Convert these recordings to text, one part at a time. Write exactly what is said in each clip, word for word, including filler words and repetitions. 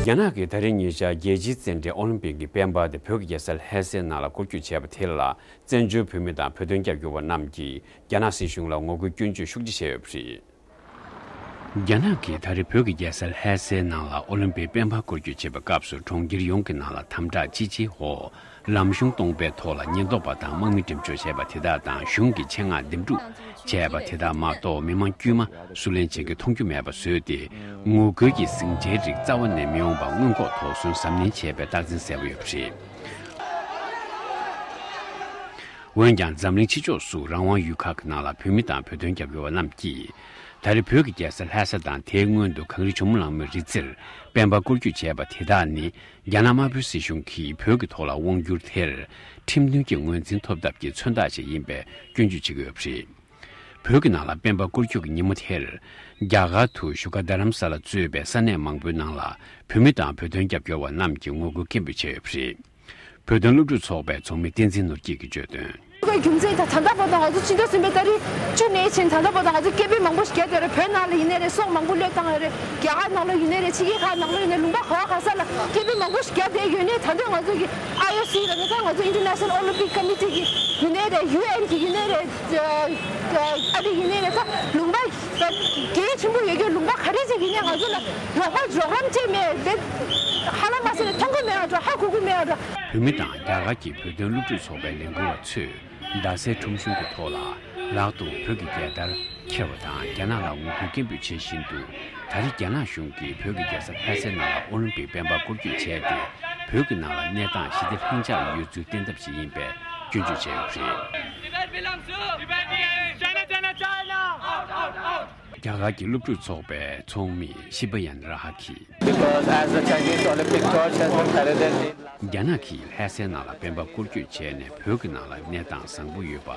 རྒྱ་ནག་གིས་ད་རིང་ཉེ་ཆར་རྒྱལ་སྤྱིའི་རྩེད་འགྲན་ཨོ་ལིམ་པིག་གི་དཔལ་འབར་དེ་བོད་ཀྱི་རྒྱལ་ས་ལྷ་སའི་ནང་ལ་བསྐོར་སྐྱོད་བྱས་པ་དེ་ལ། བཙན་བྱོལ་བོད་མི་དང་བོད་དོན་རྒྱབ་སྐྱོར་བ་རྣམས་ཀྱིས་རྒྱ་ནག་སྲིད་གཞུང་ལ་ངོ་རྒོལ་སྐྱོན་བརྗོད་ཤུགས་ཆེ་བྱས་ཡོད་པ་རེད། རྒྱ་ནག་གིས་ད་རེས་བོད་ཀྱི་རྒྱལ་ས་ལྷ་སའི་ནང་ལ་ཨོ་ལིམ་པིག་དཔལ་འབར་བསྐོར་སྐྱོད་བྱེད་པའི་སྐབས་སུ་གྲོང་ཁྱེར་ཡོངས་ཀྱི་ནང་ལ་དམ་དྲག་ཅི་ཆེའི་འོག་ལམ་གཞུང་སྟོང་པའི་ཐོག་ལ་ཉེན་རྟོག་པ་དང་དམག་མི་འགྲེམས་འཇོག་བྱས་པ་དེ་དག་དང་གཞུང་གི་ཆེད་མངགས་འདེམས་སྒྲུག་བྱས་པ་དེ་དག་མ་གཏོགས་མི་མང་དཀྱུས་མ་བསུ་ལེན་བྱེད་མཁན་མཐོང་རྒྱུ་མེད་པ་བཟོས་ཏེ། ངོ་རྒོལ་གྱི་ཟིང་ཆའི་རིགས་རྩ་བ་ནས་མི་ཡོང་བར་སྔོན་འགོག་ཐོག་སོན་གཟབ་ནན་བྱས་པའི་རྟགས་མཚན་གསལ་པོ་ཡོད་པ་རེད། འོན་ཀྱང་འཛམ་གླིང་ཕྱི་ཕྱོགས་སུ་རང་དབང་ཡུལ་ཁག་གི་ནང་ལ་བོད་མི་དང་བོད་དོན་རྒྱབ་སྐྱོར་བ་རྣམས་ཀྱིས། ད་རེས་བོད་ཀྱི་རྒྱལ་ས་ལྷ་ས་དང་དེའི་སྔོན་དུ་གངས་རི་ཇོ་མོ་གླང་མའི་རི་རྩེར་དཔལ་འབར་བསྐོར་སྐྱོད་བྱས་པ་དེ་དག་ནི། རྒྱ་ནག་དམར་པོའི་སྲིད་གཞུང་གིས་བོད་ཀྱི་ཐོག་ལ་དབང་བསྒྱུར་དེར་ཁྲིམས་མཐུན་གྱི་ངོས་འཛིན་ཐོབ་ཐབས་ཀྱི་མཚོན་རྟགས་ཤིག་ཡིན་པའི་སྐྱོན་བརྗོད་བྱེད་ཀྱི་ཡོད་པ་རེད། བོད་ཀྱི་ནང་ལ་དཔལ་འབར་བསྐོར་སྐྱོད་ཀྱི་ཉིན་མོ་དེར། རྒྱ་གར་དུ་བཞུགས་སྒར་རྡ་རམ་ས་ལ་གཙོས་པའི་ས་གནས་མང་པོའི་ནང་ལ་བོད་མི་དང་བོད་དོན་རྒྱབ་སྐྱོར་བ་རྣམས་ཀྱིས་ངོ་རྒོལ་སྐད་འབོད་བྱས་ཡོད་པ་རེད། བོད་དོན་སློབ་ཕྲུག་ཚོགས་པའི་ཚོགས་མི་བསྟན་འཛིན་ནོར་སྐྱིད་ཀྱིས་བརྗོད་དོན། ཁོའི་རྒྱུ་མཚན་ད་ད་ལྟ་བར་དུ་ང་ཚོ་ཕྱི་ཟླ་གསུམ་པའི་ཏ་རིག་བཅུ་ནས་བྱས་ད་ལྟ་བར་དུ་ང་ཚོ་སྐད་འབོད་མང་པོ་ཞིག་རྒྱག་བསྡད་རེད། བོད་ནང་ལ་ཡིན་ནའི་རེད། སྲོག་མང་པོ་བློས་བཏང་ཡོད་རེད། རྒྱ་གར་ནང་ལ་ཡིན་ནའི་རེད། ཕྱི་རྒྱལ་ཁག་ནང་ལ་ཡིན་ནའི་ལུང་པ་ག་བ་ག་ས་ལ་སྐད་འབོད་མང་པོ་ཞིག་རྒྱག་བསྡད་ཡོད་ནའི། ད་ལྟ་ང་ཚོ་གི་ཨའི་ཨོ་སི་ལ་ནི་ད་ང་ཚོ་International Olympic Committee གི་ཡིན་ནའི་རེད། ཡུ་ཨེན་གི་ཡིན་ནའི་རེད། ཨ་རི་ཡིན་ནའི་རེད། ད་ལུང་པ་གལ་ཆེན་པོ་ཡོད་རྒྱུ་ལུང་པ་ག་རེ་ཅིག་ཡིན་ནའི་ང་ཚོ་ལ་རོགས་པ་རོགས་རམ་བྱས་མེད་དེ་ཧ་ལམ་མ་ཟེར་ནས་མཐོང་གི་མེད་པ་འདྲ། ཧ་གོ་གི་མེད་པ་འདྲ། བོད་མི་དང་རྒྱ་གར་གྱི་བོད་དོན་སློབ་ཕྲུག་ཚོགས་པའི་ལས་འགུལ་བ་ཚོས་རྡ་སའི་ཁྲོམ་གཞུང་གི་ཐོག་ལ་ལག་ཏུ་བོད་ཀྱི་རྒྱལ་དར་འཁྱེར་བ་དང་རྒྱ་ནག་ལ་ངོ་རྒོལ་སྐད་འབོད་བྱེད་བཞིན་དུ། ད་རེས་རྒྱ་ནག་གཞུང་གིས་བོད་ཀྱི་རྒྱལ་ས་ལྷ་སའི་ནང་ལ་ཨོ་ལིམ་པིག་དཔལ་འབར་བསྐོར་སྐྱོད་བྱས་ཏེ། བོད་ཀྱི་ནང་ལ་གནས་སྟངས་ཞི་བདེ་ལྷིང་འཇགས་ཡོད་ཚུལ་བསྟན་ཐབས་ཤིག་ཡིན་པའི་སྐྱོན་བརྗོད་བྱས་ཡོད་པ་རེད། Tibet belongs to Tibetans. China, China, China. Out, out, out. རྒྱ་གར་གྱི་སློབ་ཕྲུག་ཚོགས་པའི་ཚོགས་མི་ཤི་བ་ཡན་ར་ཧ་གིས། Because as the Chinese Olympic torch has been paraded in རྒྱ་ནག་གིས་ལྷ་སའི་ནང་ལ་དཔལ་འབར་བསྐོར་སྐྱོད་བྱས་ནས་བོད་ཀྱི་ནང་ལ་གནས་སྟངས་བཟང་པོ་ཡོད་པ་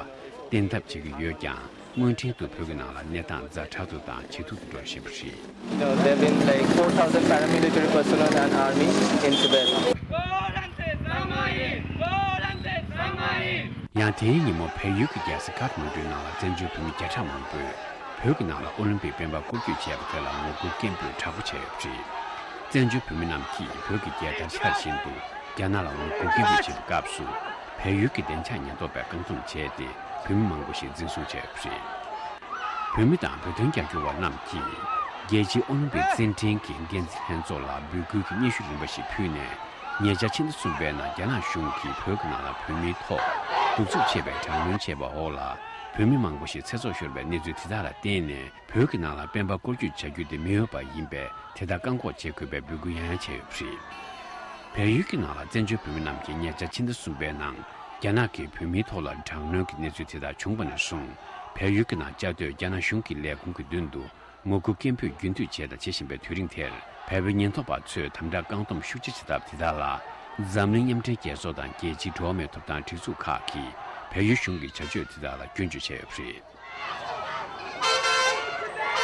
བསྟན་ཐབས་བྱེད་ཀྱི་ཡོད་ཀྱང་། དངོས་འབྲེལ་དུ་བོད་ཀྱི་ནང་ལ་གནས་སྟངས་ཛ་དྲག་ཏུ་དང་ཇེ་སྡུག་ཏུ་འགྲོ་བཞིན་པ་རེད། You know, there have been like four thousand paramilitary personnel and army in Tibet. ཡང་དེའི་ཉིན་མོ་བལ་ཡུལ་གྱི་རྒྱལ་ས་ཀ་ཐ་མན་གྲུའི་ནང་ལ་བཙན་བྱོལ་བོད་མི་བརྒྱ་ཕྲག་མང་པོས་བོད་ཀྱི་ནང་ལ་ཨོ་ལིམ་པིག་དཔལ་འབར་བསྐོར་སྐྱོད་བྱས་པ་དེ་ལ་ངོ་རྒོལ་སྐད་འབོད་དྲག་པོ་བྱས་ཡོད་པ་རེད། བཙན་བྱོལ་བོད་མི་རྣམས་ཀྱིས་བོད་ཀྱི་རྒྱལ་དར་འཕྱར་བཞིན་དུ་རྒྱ་ནག་ལ་ངོ་རྒོལ་སྐད་འབོད་བྱེད་པའི་སྐབས་སུ། བལ་ཡུལ་གྱི་བདེ་འཇགས་ཉེན་རྟོག་པས་བཀག་སྡོམ་བྱས་ཏེ་བོད་མི་མང་པོ་ཞིག་འཛིན་བཟུང་བྱས་ཡོད་པ་རེད། བོད་མི་དང་བོད་དོན་རྒྱབ་སྐྱོར་བ་རྣམས་ཀྱིས་རྒྱལ་སྤྱིའི་ཨོ་ལིམ་པིག་རྩེད་འགྲན་གྱི་འགན་འཛིན་ལྷན་ཚོགས་ལ་འབོད་སྐུལ་གྱི་སྙན་ཞུ་རིམ་པ་ཞིག་ཕུལ་ནས། ཉེ་ཆར་ཕྱི་ཟླ་གསུམ་པའི་ནང་རྒྱ་ནག་གཞུང་གིས་བོད་ཀྱི་ནང་ལ་བོད་མིའི་ཐོག་གདུག་རྩུབ་ཆེ་བའི་དྲག་གནོན་བྱས་པའི་འོག་ལ་བོད་མི་མང་པོ་ཞིག་ཚེ་སྲོག་ཤོར་བའི་གནས་ཚུལ་དེ་དག་ལ་བརྟེན་ནས། བོད་ཀྱི་ནང་ལ་དཔལ་འབར་བསྐོར་སྐྱོད་བྱ་རྒྱུ་དེ་མི་འོས་པ་ཡིན་པས། དེ་དག་བཀག་འགོག་བྱེད་དགོས་པའི་འབོད་སྐུལ་ཡང་ཡང་བྱས་ཡོད་པ་རེད། བལ་ཡུལ་གྱི་ནང་ལ་བཙན་བྱོལ་བོད་མི་རྣམས་ཀྱིས་ཉེ་ཆར་ཕྱི་ཟླ་གསུམ་པའི་ནང་རྒྱ་ནག་གིས་བོད་མིའི་ཐོག་ལ་དྲག་གནོན་གྱི་གནས་ཚུལ་དེ་དག་བྱུང་བ་ནས་བཟུང་། བལ་ཡུལ་གྱི་ནང་བཅའ་སྡོད་རྒྱ་ནག་གཞུང་གི་ལས་ཁུངས་ཀྱི་མདུན་དུ་ངོ་རྒོལ་སྐད་འབོད་རྒྱུན་མཐུད་བྱས་དང་བྱེད་བཞིན་པའི་དུས་རིང་དེར། བལ་པོའི་ཉེན་རྟོག་པ་ཚོས་དམ་དྲག་བཀག་སྡོམ་ཤུགས་ཆེ་བྱེད་ཐབས་དེ་དག་ལ། འཛམ་གླིང་མཉམ་འབྲེལ་རྒྱལ་ཚོགས་དང་རྒྱལ་སྤྱིའི་འགྲོ་བ་མིའི་ཐོབ་ཐང་སྒྲིག་འཛུགས་ཁག་གིས་བལ་ཡུལ་གཞུང་གི་བྱ་སྤྱོད་དེ་དག་ལ་སྐྱོན་བརྗོད་བྱས་ཡོད་པ་རེད།